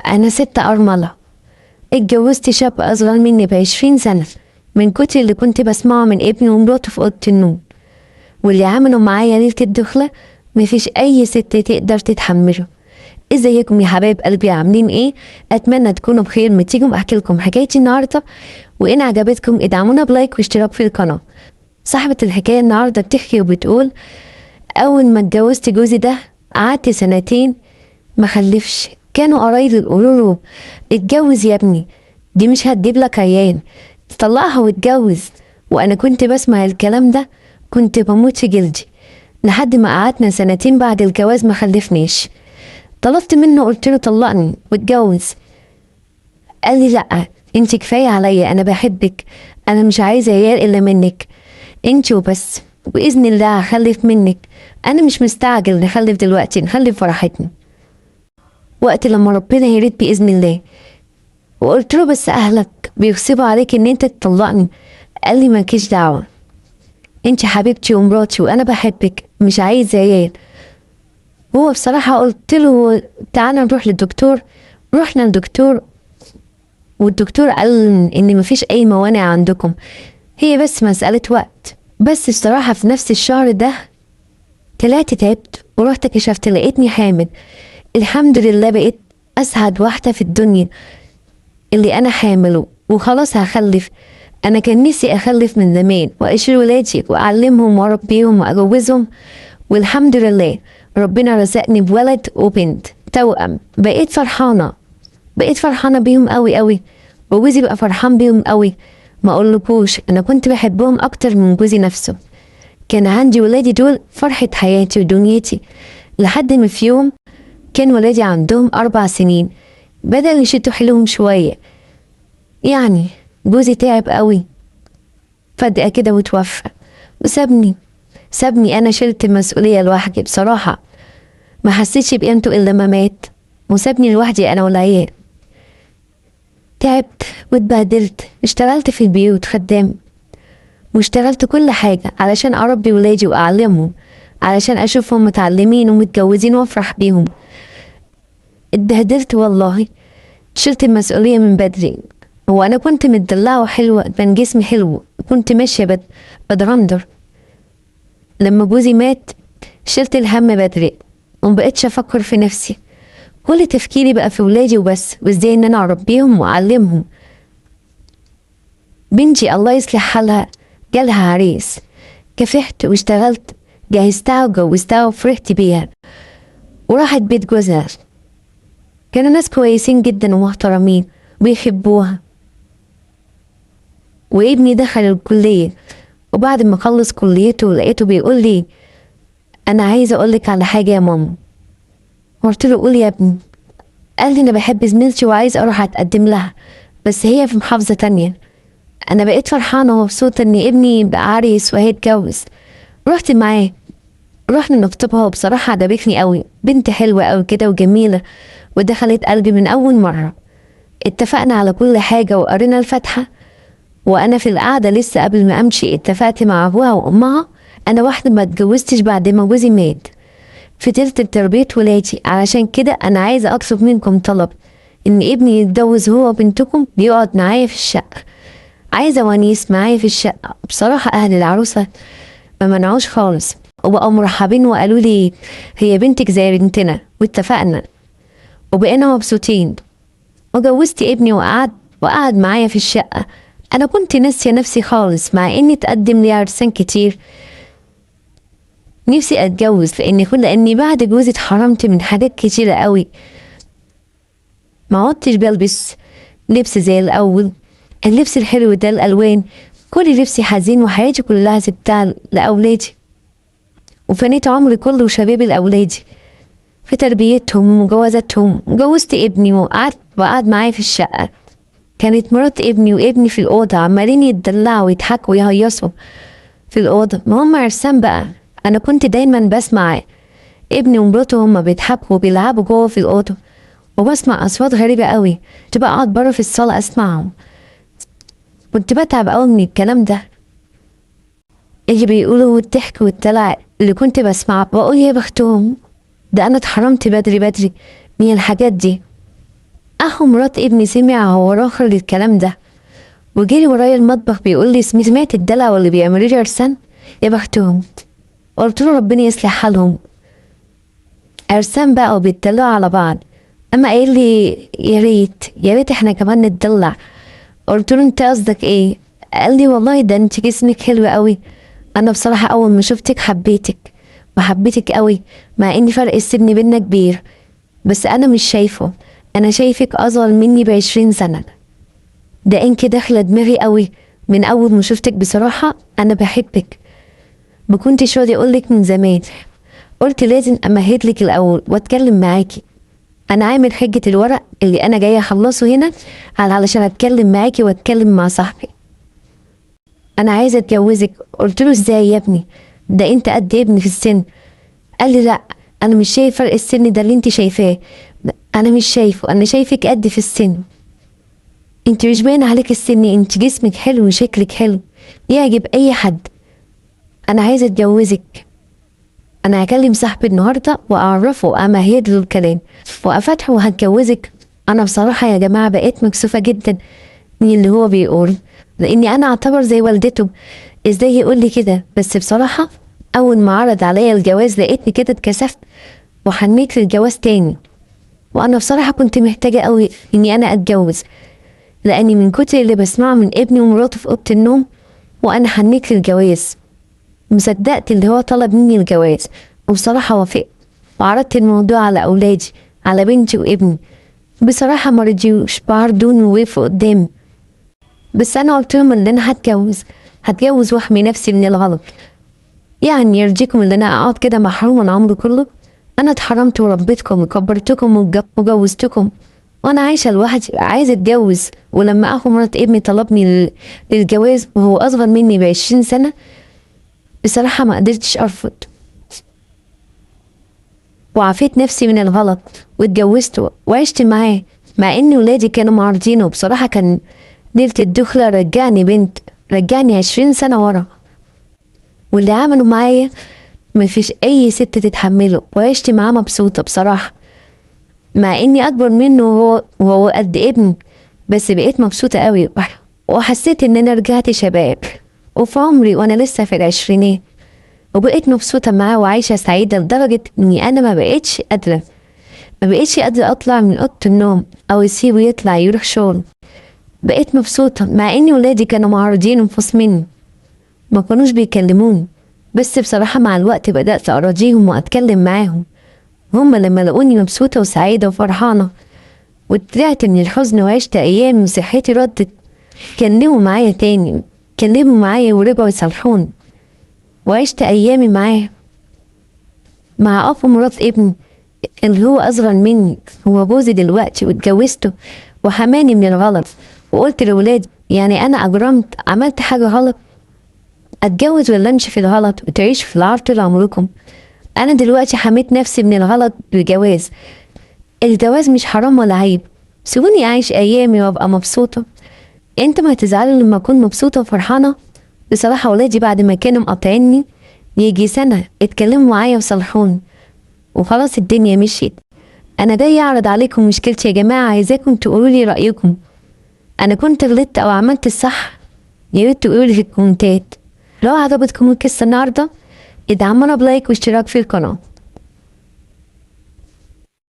أنا ست أرملة، اتجوزت شاب أصغر مني ب20 سنة من كتر اللي كنت بسمعه من ابني ومراته في أوضة النوم، واللي عملوا معايا ليلة الدخلة مفيش أي ست تقدر تتحمله. ازيكم يا حبايب قلبي، عاملين ايه؟ اتمنى تكونوا بخير. ما تيجوا احكي لكم حكايتي النهارده، وان عجبتكم ادعمونا ب like واشتراك في القناه. صاحبة الحكايه النهارده بتحكي وبتقول: اول ما اتجوزت جوزي ده قعدت سنتين ما خلفش. كانوا قرايبي يقولوا له اتجوز يا ابني، دي مش هتجيب لك عيال، طلقها واتجوز. وانا كنت بسمع الكلام ده كنت بموت في جلدي، لحد ما قعدنا سنتين بعد الجواز ما خلفنيش. طلبت منه، قلت له طلقني واتجوز. قال لي لا، انت كفايه عليا، انا بحبك، انا مش عايزه عيال الا منك انت وبس، باذن الله هخلف منك، انا مش مستعجل نخلف دلوقتي، نخلف فرحتنا وقت لما ربنا يريد باذن الله. وقلت له بس اهلك بيغصبوا عليك ان انت تطلقني. قال لي مالكيش دعوه، انت حبيبتي ومراتي وانا بحبك، مش عايزه عيال. هو بصراحة قلت له تعالى نروح للدكتور. رحنا للدكتور، والدكتور قال ان مفيش اي موانع عندكم، هي بس مسألة وقت. بس الصراحة في نفس الشهر ده طلعت تعبت ورحت كشفت، لقيتني حامل. الحمد لله بقيت اسعد واحدة في الدنيا اللي انا حامل وخلاص هخلف. انا كان نفسي اخلف من زمان واشيل ولادي واعلمهم واربيهم واجوزهم، والحمد لله ربنا رزقني بولد وبنت توأم. بقيت فرحانة، بقيت فرحانة بيهم قوي قوي، وجوزي بقى فرحان بيهم قوي. ما اقولكوش انا كنت بحبهم اكتر من جوزي نفسه. كان عندي ولادي دول فرحة حياتي ودنيتي. لحد ما في يوم كان ولادي عندهم 4 سنين، بدأوا يشدوا حيلهم شوية. يعني جوزي تعب قوي فجأة كده وتوفى وسابني. سابني انا شلت المسؤولية لوحدي. بصراحة ما حسيتش بقيمته الا لما مات وسابني لوحدي انا والعيال. تعبت واتبهدلت، اشتغلت في البيوت خدام، واشتغلت كل حاجة علشان اربي ولادي واعلمهم، علشان اشوفهم متعلمين ومتجوزين وافرح بيهم. اتبهدلت والله، شلت المسؤولية من بدري. وانا كنت متدلعة وحلوة، كان جسمي حلو، كنت ماشية بدرندر. لما جوزي مات شلت الهم بدري ومبقتش افكر في نفسي، كل تفكيري بقى في ولادي وبس، وازاي ان انا اربيهم واعلمهم. بنتي الله يصلح حالها جالها عريس، كافحت واشتغلت، جهزتها وجوزتها وفرحت بيها وراحت بيت جوزها. كانوا ناس كويسين جدا ومحترمين وبيحبوها. وابني دخل الكلية، وبعد ما خلص كليته لقيته بيقول لي انا عايزه اقولك على حاجه يا ماما. قلت له قول يا ابني. قال لي انا بحب زميلتي وعايز اروح اتقدم لها، بس هي في محافظه تانية. انا بقيت فرحانه ومبسوطه ان ابني بقى عريس وهيتجوز. رحت معاه، رحنا نخطبها، وبصراحه عجبتني قوي، بنت حلوه قوي كده وجميله، ودخلت قلبي من اول مره. اتفقنا على كل حاجه وقرينا الفاتحه. وانا في القعده لسه قبل ما امشي اتفقت مع ابوها وامها. انا واحده ما اتجوزتش بعد ما جوزي مات، فضلت بتربيه ولادي، علشان كده انا عايزه اطلب منكم طلب، ان ابني يتجوز هو وبنتكم بيقعد معايا في الشقه، عايزه ونيس معايا في الشقه. بصراحه اهل العروسه ما منعوش خالص، وبقوا مرحبين وقالوا لي هي بنتك زي بنتنا، واتفقنا وبقينا مبسوطين. وجوزت ابني وقعد معايا في الشقه. انا كنت ناسيه نفسي خالص، مع اني اتقدم لي عرسان كتير. نفسي اتجوز لاني بعد جوزي اتحرمت من حاجات كتيره قوي. ما عدتش بلبس لبس زي الاول، اللبس الحلو ده، الالوان، كل لبسي حزين، وحياتي كلها سبتها لاولادي، وفنيت عمري كله وشبابي لاولادي في تربيتهم وجوازاتهم. جوزت ابني وقعد معايا في الشقه. كانت مرات ابني وابني في الأوضة عمالين يتدلعوا ويضحكوا ويهيصوا في الأوضة، ما هم عرسان بقى. أنا كنت دايما بسمع ابني ومراته هما بيضحكوا وبيلعبوا جوه في الأوضة، وبسمع أصوات غريبة قوي، كنت بقعد بره في الصالة أسمعهم. كنت بتعب قوي من الكلام ده اللي بيقولوا والضحك والدلع اللي كنت بسمعه. بقول يا بختهم، ده أنا اتحرمت بدري بدري من الحاجات دي. اخو مرات ابني سمع هو راخر للكلام ده، وجري ورايا المطبخ بيقول لي سمعت الدلع واللي بيعملوا لي عرسان؟ يا بختهم. قلت له ربنا يصلح حالهم، عرسان بقى وبيتدلعوا على بعض. اما قايل لي يا ريت يا ريت احنا كمان نتدلع. قلت له انت قصدك ايه؟ قال لي والله ده انت جسمك حلو قوي، انا بصراحة اول ما شفتك حبيتك وحبيتك قوي، مع ان فرق السن بينا كبير، بس انا مش شايفه، انا شايفك اصغر مني ب20 سنة. ده انت داخله دماغي قوي من اول ما شفتك، بصراحة انا بحبك، ما كنتش راضي اقولك من زمان، قلت لازم امهد لك الاول واتكلم معاكي. انا عامل حجه الورق اللي انا جاية اخلصه هنا علشان اتكلم معاكي واتكلم مع صاحبي، انا عايزه اتجوزك. قلت له ازاي يا ابني، ده انت قد ابني في السن. قال لي لا انا مش شايف فرق السن ده اللي انت شايفاه، انا مش شايفه، انا شايفك قد في السن، انت مش باين عليك السن، انت جسمك حلو وشكلك حلو يعجب اي حد، انا عايزه اتجوزك. انا هكلم صاحبي النهارده واعرفه امهد له الكلام وافتحه وهتجوزك. انا بصراحة يا جماعة بقيت مكسوفه جدا من اللي هو بيقول، لاني انا اعتبر زي والدته، ازاي يقول لي كده؟ بس بصراحة اول ما عرض عليا الجواز لقيتني كده اتكسفت وحنيت للجواز تاني. وانا بصراحة كنت محتاجه قوي اني انا اتجوز، لاني من كتر اللي بسمعه من ابني ومراته في اوضة النوم وانا حنيت للجواز، مصدقت اللي هو طلب مني الجواز، وبصراحة وافقت وعرضت الموضوع على اولادي، على بنتي وابني. بصراحة ما رضيوش، بعرضوني ووقفوا قدامي، بس انا قلت لهم ان انا هتجوز واحمي نفسي من الغلط. يعني يرضيكم ان انا اقعد كده محرومة من عمري كله؟ انا اتحرمت وربيتكم وكبرتكم وجوزتكم وانا عايشه لوحدي، عايزه اتجوز. ولما اخو مرات ابني طلبني للجواز وهو اصغر مني ب20 سنة، بصراحة ما قدرتش ارفض، وعافيت نفسي من الغلط واتجوزت وعشت معاه، مع ان ولادي كانوا معارضينه. بصراحة كان ليلة الدخلة رجعني بنت، رجعني 20 سنة ورا، واللي عملوا معايا مفيش اي ست تتحمله، وعشت معاه مبسوطة بصراحة، مع اني اكبر منه وهو قد ابني، بس بقيت مبسوطة قوي وحسيت ان انا رجعت شباب وفي عمري وانا لسه في العشرينات، وبقيت مبسوطة معاه وعايشة سعيدة لدرجة اني انا ما بقيتش قادرة اطلع من اوضة النوم او يسيبه يطلع يروح شغل. بقيت مبسوطة مع ان ولادي كانوا معارضين ومفصميني، ما كانوش بيكلموني، بس بصراحة مع الوقت بدأت أراضيهم وأتكلم معاهم. هما لما لقوني مبسوطة وسعيدة وفرحانة وطلعت من الحزن وعشت أيام وصحتي ردت، كلموا معايا تاني، كلموا معايا ورجعوا يصالحوني، وعشت أيامي معاه، مع أخو مرات ابني اللي هو أصغر مني، هو جوزي دلوقتي واتجوزته وحماني من الغلط. وقلت لولادي يعني أنا أجرمت، عملت حاجة غلط؟ اتجوز ولا امشي في الغلط وتعيش في العار طول عمركم؟ انا دلوقتي حميت نفسي من الغلط بالجواز. الجواز مش حرام ولا عيب، سيبوني اعيش ايامي وابقى مبسوطة. انت ما هتزعلوا لما اكون مبسوطة وفرحانه؟ بصراحة ولادي بعد ما كانوا مقاطعيني يجي سنة اتكلموا معايا وصلحوني وخلاص الدنيا مشيت. انا جاي اعرض عليكم مشكلتي يا جماعة، عايزاكم تقولوا لي رايكم. انا كنت غلطت او عملت الصح؟ يا ريت تقولوا لي في الكومنتات. لو عجبتكم القصة النهارده ادعمونا ب like واشتراك في القناة.